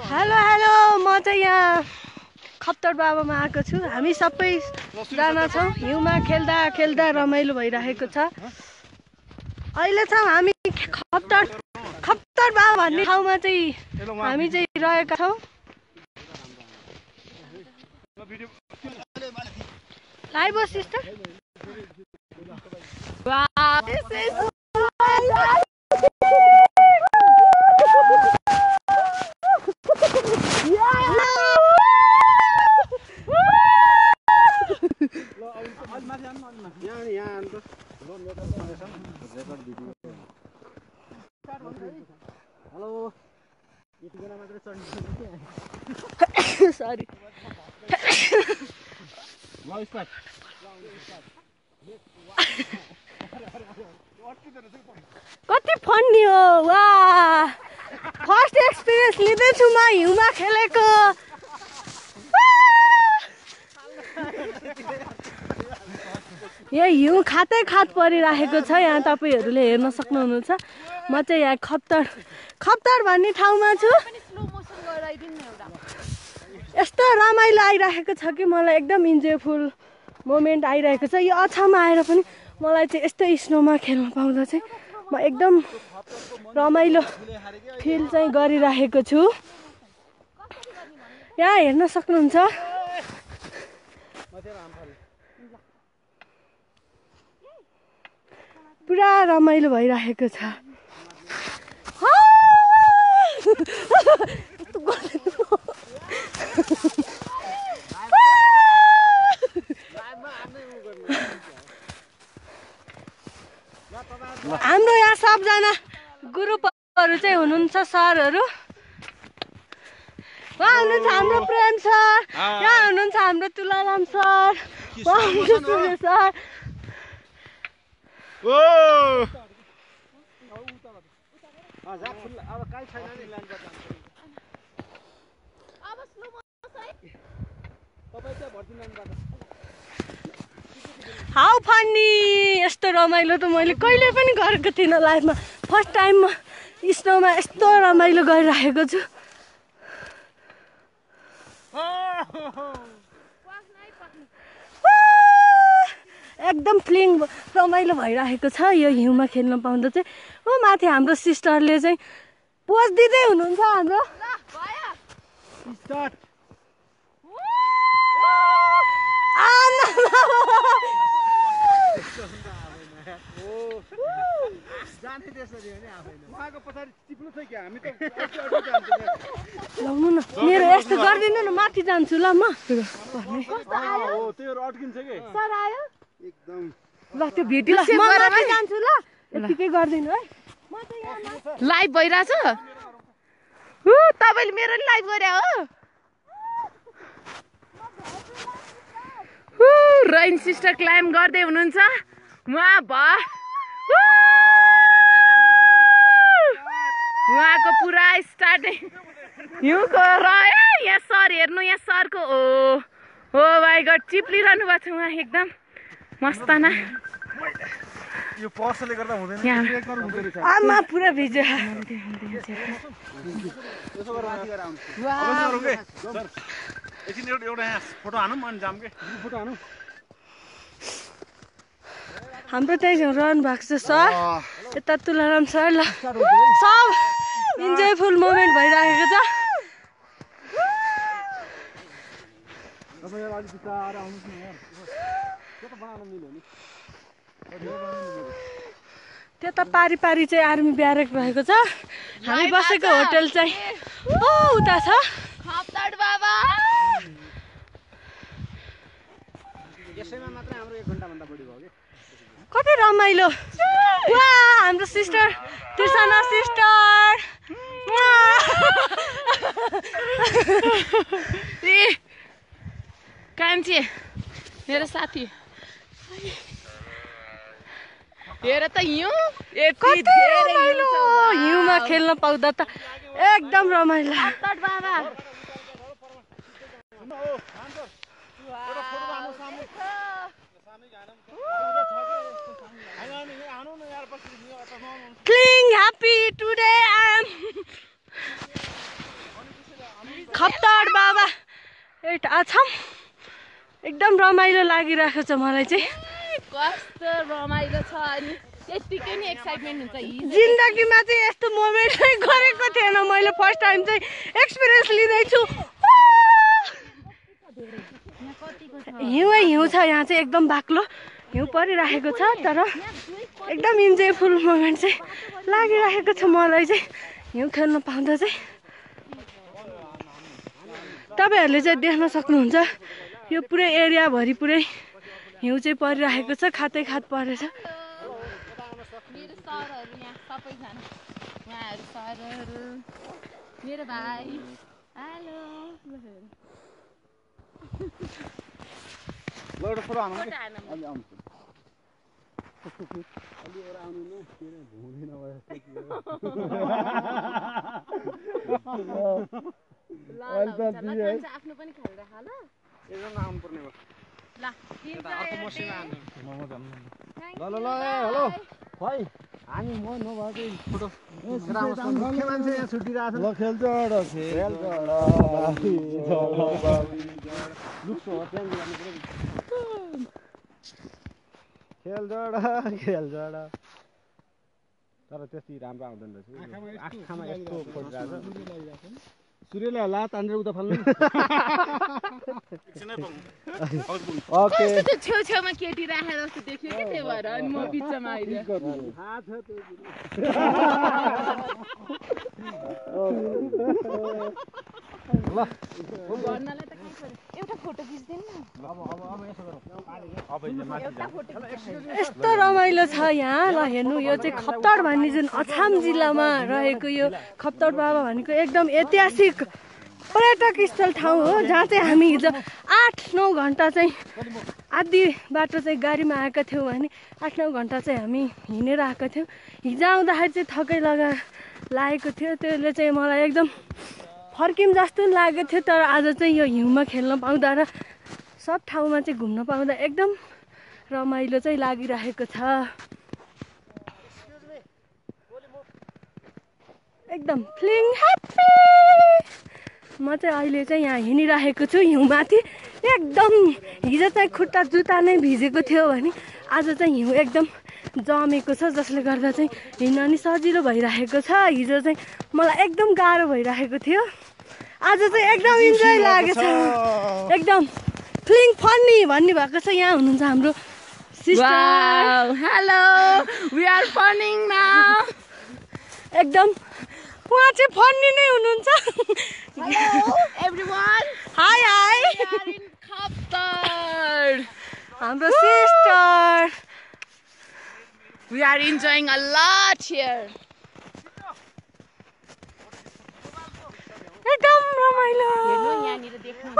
Hello hello म चाहिँ यहाँ खप्तर बाबामा आएको छु। हामी सबैजना छौँ। हिउँमा खेल्दा खेल्दा रमाइलो भइरहेको छ। अहिले चाहिँ हामी खप्तर बाबा भन्ने ठाउँमा चाहिँ हामी चाहिँ रहेका छौँ। लाइभ हो सिस्टर? हेलो यतिजना मात्र चढ्नु सरी कति फन्नी हो। वा फर्स्ट एक्सपिरियन्स लिँदैछु म हिउँमा खेलेको। यहाँ हिउँ खातै खात परिरहेको छ। यहाँ तपाईहरूले हेर्न सक्नुहुनेछ। म चाहिँ यहाँ खप्तर भन्ने ठाउँमा छु। यस्तो रमाइलो आइरहेको छ कि मलाई एकदम इन्जोयफुल मोमेन्ट आइरहेको छ। यो अछाममा आएर पनि मलाई चाहिँ यस्तो स्नोमा खेल्न पाउँदा चाहिँ म एकदम रमाइलो फिल चाहिँ गरिरहेको छु। यहाँ हेर्न सक्नुहुन्छ पुरा रमाइलो भइरहेको छ। हाम्रो यहाँ सबजना ग्रुपहरू चाहिँ हुनुहुन्छ सरहरू। उहाँ हुनुहुन्छ हाम्रो प्रेम सर, यहाँ हुनुहुन्छ हाम्रो तुलाराम सर, उहाँ हुनुहुन्छ सूर्य सर। How funny. यस्तो रमाइलो त मैले कहिले पनि गरेको थिइनँ लाइफमा। फर्स्ट टाइममा स्नोमा यस्तो रमाइलो गरिरहेको छु। एकदम फिलिङ रमाइलो भइरहेको छ यो हिउँमा खेल्न पाउँदा चाहिँ। हो माथि हाम्रो सिस्टरले चाहिँ पोज दिँदै हुनुहुन्छ हाम्रो। लाउनु न मेरो यस्तो गरिदिनु न माथि जान्छु ल म। ल त्यो भिडियो म माथि जान्छु ल। यतिकै गरिदिनु है। लाइभ भइरहेछ। तपाईँले मेरो लाइभ गरे हो। रेन सिस्टर क्लाइम गर्दै हुनुहुन्छ। उहाँको पुरा स्टार्टिङ हिउँको रह्यो। यहाँ सर हेर्नु, यहाँ सरको हो भाइ गड चिप्लिरहनु भएको छ उहाँ एकदम मस्ताना। यो पर्सले गर्दा हुँदैन। आमा पुरा भिज्यो। हाम्रो चाहिँ रहनु भएको छ सर, यता तुलाराम सर। ल सब इन्जोयफुल मोमेन्ट भइरहेको छ। त्यता पारी पारी चाहिँ आर्मी ब्यारेक रहेको छ। हामी बसेको होटल चाहिँ उता छ। खप्तर बाबा यसैमा मात्र हाम्रो 1 घण्टाभन्दा बढी भयो के। कति रमाइलो। वा हाम्रो सिस्टर तिर्सना सिस्टर। कान्छे मेरो साथी हेर त कति रमाइलो। हिउँमा खेल्न पाउँदा त एकदम रमाइलो। Feeling happy today. I am Khaptad बाबा एट आछम एकदम रमाइलो लागिरहेको छ मलाई चाहिँ कस्तो रमाइलो छ अनि त्यतिकै नि एक्साइटमेन्ट हुन्छ जिन्दगीमा चाहिँ यस्तो मोमेन्ट चाहिँ गरेको थिएन मैले फर्स्ट टाइम चाहिँ एक्सपिरियन्स लिँदैछु हिउँ छ यहाँ चाहिँ एकदम बाक्लो हिउँ परिरहेको छ तर एकदम इन्जोयफुल मोमेन्ट चाहिँ लागिरहेको छ मलाई चाहिँ हिउँ खेल्न पाउँदा चाहिँ तपाईहरूले चाहिँ देख्न सक्नुहुन्छ यो पुरै एरियाभरि पुरै हिउँ चाहिँ परिरहेको छ खातै खात परेछ मेरो सरहरू यहाँ सबैजना उहाँहरू सरहरू मेरो भाइ हेलो आफ्नो पनि खेल्दा ल हेलो खै हामी म नभएको फोटो मुख्य मान्छे यहाँ छुटिरहेको छ ल खेल्छ खेल्छ तर त्यति राम्रो आउँदैन रहेछ आँखामा यस्तो खोजिरहेको छ सूर्यले ला तानेर उता फाल्नु ओके छेउछेउमा केटी राखेर जस्तो देख्यो कि त्यही भएर अनि म बिचमा आइदिएँ गर्नलाई त एउटा फोटो खिच्दिनु यस्तो रमाइलो छ यहाँ ल हेर्नु यो चाहिँ खप्तड भन्ने जुन अछाम जिल्लामा रहेको यो खप्तड बाबा भनेको एकदम ऐतिहासिक पर्यटक स्थल ठाउँ हो जहाँ चाहिँ हामी हिजो 8-9 घन्टा चाहिँ आधी बाटो चाहिँ गाडीमा आएका थियौँ भने 8-9 घन्टा चाहिँ हामी हिँडेर आएका थियौँ हिजो आउँदाखेरि चाहिँ थकै लागेको थियो त्यसले चाहिँ मलाई एकदम फर्किम जस्तो लागेको थियो तर आज चाहिँ यो हिउँमा खेल्न पाउँदा र सब ठाउँमा चाहिँ घुम्न पाउँदा एकदम रमाइलो चाहिँ लागिरहेको छ एकदम फिलिङ ह्याप्पी म चाहिँ अहिले चाहिँ यहाँ हिँडिरहेको छु हिउँमाथि एकदम हिजो चाहिँ खुट्टा जुत्ता नै भिजेको थियो भने आज चाहिँ हिउँ एकदम जमेको छ जसले गर्दा चाहिँ हिँड्न नि सजिलो भइरहेको छ हिजो चाहिँ मलाई एकदम गाह्रो भइरहेको थियो आज चाहिँ एकदम इन्जोय लागेको छ एकदम फिलिङ फन्नी भन्ने भएको छ यहाँ हुनुहुन्छ हाम्रो sister hello we are funning now एकदम उहाँ चाहिँ फन्नी नै हुनुहुन्छ hello everyone hi hi we are in Khaptad हाम्रो sister we are enjoying a lot here एकदम रमाइलो हेर्नु यहाँनिर देख्नुहुन्छ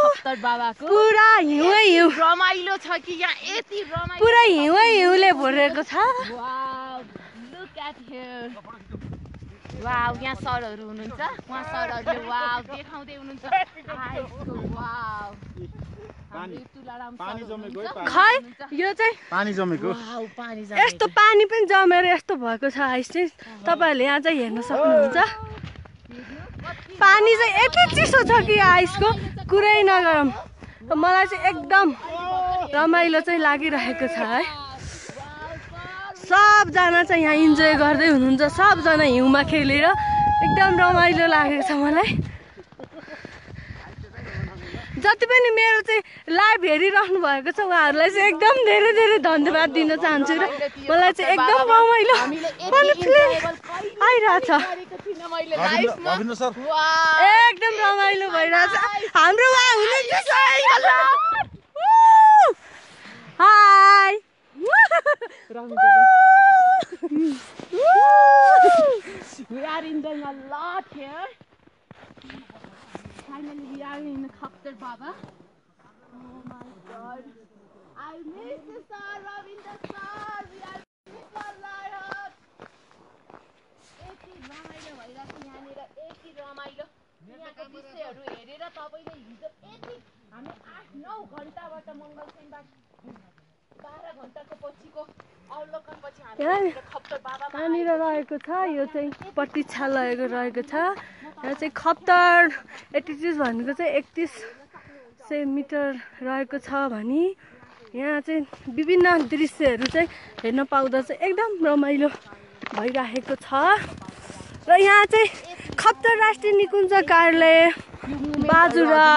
खप्तड बाबाको पुरा हिउँ हिउँ रमाइलो छ कि यहाँ यति रमाइलो पुरा हिउँले भरेको छ wow look at here wow यहाँ सरहरू हुनुहुन्छ उहाँ सरहरूले वाउ देखाउँदै हुनुहुन्छ आइसको वाउ खै यो चाहिँ पानी जमेको यस्तो पानी पनि जमेर यस्तो भएको छ आइस चाहिँ तपाईँहरूले यहाँ चाहिँ हेर्न सक्नुहुन्छ पानी चाहिँ यति चिसो छ कि आइसको कुरै नगरौँ मलाई चाहिँ एकदम रमाइलो चाहिँ लागिरहेको छ है सबजना चाहिँ यहाँ इन्जोय गर्दै हुनुहुन्छ सबजना हिउँमा खेलेर एकदम रमाइलो लागेको छ मलाई जति पनि मेरो चाहिँ लाइभ हेरिराख्नु भएको छ उहाँहरूलाई चाहिँ एकदम धेरै धेरै धन्यवाद दिन चाहन्छु र मलाई चाहिँ एकदम रमाइलो आइरहेछ एकदम रमाइलो भइरहेछ हाम्रो उहाँ हुनुहुन्छ high We are enjoying a lot here. Finally, we are in Khaptad Baba. Oh my God! I miss the star, Ravinder sir. We are missing a lot. यति रमाइलो भइरहेको छ यहाँनिर यति रमाइलो यहाँको दृश्यहरू हेरेर तपाईँले हिजो यति हामी 8-9 घन्टाबाट मङ्गलसेनबाट 12 घन्टाको पछिको अवलोकन पछि हामी कहाँनिर रहेको छ यो चाहिँ प्रतीक्षालय रहेको छ। यहाँ चाहिँ खप्तर एटिट्युड भनेको चाहिँ 31 मिटर रहेको छ भने यहाँ चाहिँ विभिन्न दृश्यहरू चाहिँ हेर्न पाउँदा चाहिँ एकदम रमाइलो भइरहेको छ। र यहाँ चाहिँ खप्तर राष्ट्रिय निकुञ्ज कार्यालय बाजुरा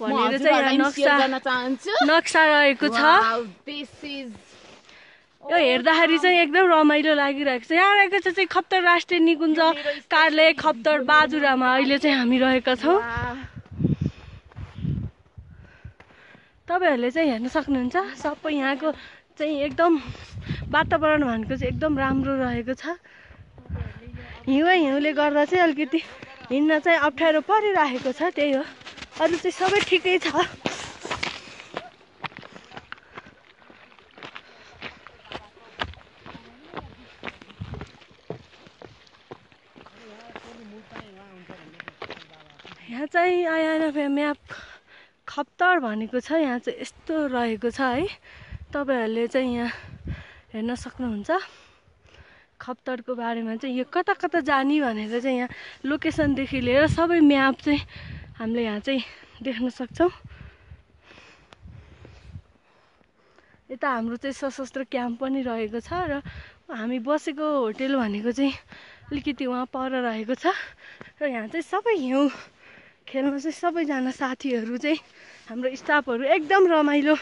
भनेर चाहिँ यहाँ नक्सा रहेको छ। यो हेर्दाखेरि चाहिँ एकदम रमाइलो लागिरहेको छ। यहाँ रहेको चाहिँ खप्तर राष्ट्रिय निकुञ्ज कार्यालय खप्तर बाजुरामा अहिले चाहिँ हामी रहेका छौँ। तपाईँहरूले चाहिँ हेर्न सक्नुहुन्छ सबै यहाँको चाहिँ एकदम वातावरण भनेको चाहिँ एकदम राम्रो रहेको छ। हिउँले गर्दा चाहिँ अलिकति हिँड्न चाहिँ अप्ठ्यारो परिरहेको छ, त्यही हो, अरू चाहिँ सबै ठिकै छ। यहाँ चाहिँ आइएनएफ म्याप खप्तर भनेको छ, यहाँ चाहिँ यस्तो रहेको छ है। तपाईँहरूले चाहिँ यहाँ हेर्न सक्नुहुन्छ खप्तरको बारेमा चाहिँ यो कता कता जाने भनेर चाहिँ यहाँ लोकेसनदेखि लिएर सबै म्याप चाहिँ हामीले यहाँ चाहिँ देख्न सक्छौँ। यता हाम्रो चाहिँ सशस्त्र क्याम्प पनि रहेको छ र हामी बसेको होटेल भनेको चाहिँ अलिकति वहाँ पर रहेको छ। र यहाँ चाहिँ सबै हिउँ खेल्न चाहिँ सबैजना साथीहरू चाहिँ हाम्रो स्टाफहरू एकदम रमाइलो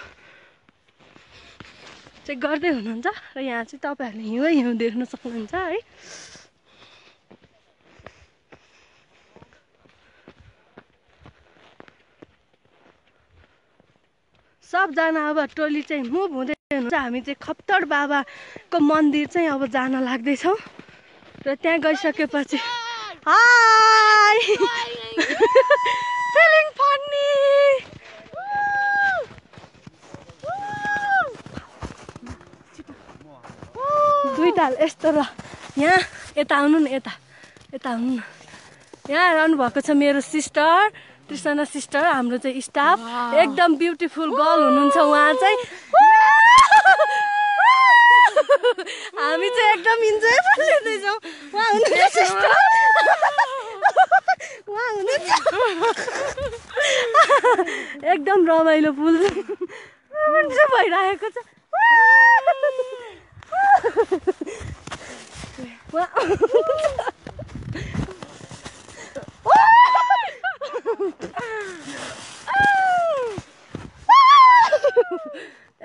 चाहिँ गर्दै हुनुहुन्छ। र यहाँ चाहिँ तपाईँहरूले हिउँ देख्न सक्नुहुन्छ है। सबजना अब टोली चाहिँ मुभ हुँदै हुनुहुन्छ। हामी चाहिँ खप्तर बाबाको मन्दिर चाहिँ अब जान लाग्दैछौँ। र त्यहाँ गइसकेपछि हाई फिलिङ फन्नी दुई ताल यस्तो। र यहाँ यता आउनु न, यता आउनु न। यहाँ रहनु भएको छ मेरो सिस्टर त्रिसना सिस्टर, हाम्रो चाहिँ स्टाफ एकदम ब्युटिफुल गर्ल हुनुहुन्छ उहाँ चाहिँ। हामी चाहिँ एकदम इन्जोय गरिरहेछौँ। उहाँ हुनुहुन्छ सिस्टर, उहाँ हुनुहुन्छ एकदम रमाइलो फुल भइरहेको छ।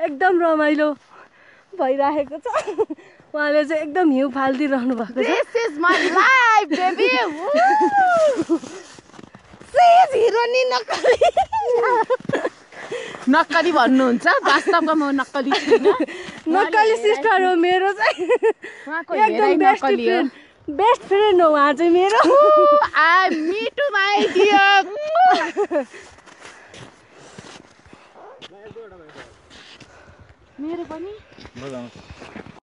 एकदम रमाइलो भइरहेको छ। उहाँले चाहिँ एकदम हिउँ फालिदिइरहनु भएको छ। This is my life, baby. नक्कली भन्नुहुन्छ, वास्तवमा म नक्कली छैन। नक्कली सिस्टर हो मेरो चाहिँ, एकदम बेस्ट फ्रेन्ड हो उहाँ चाहिँ मेरो। I me too my dear. मेरो पनि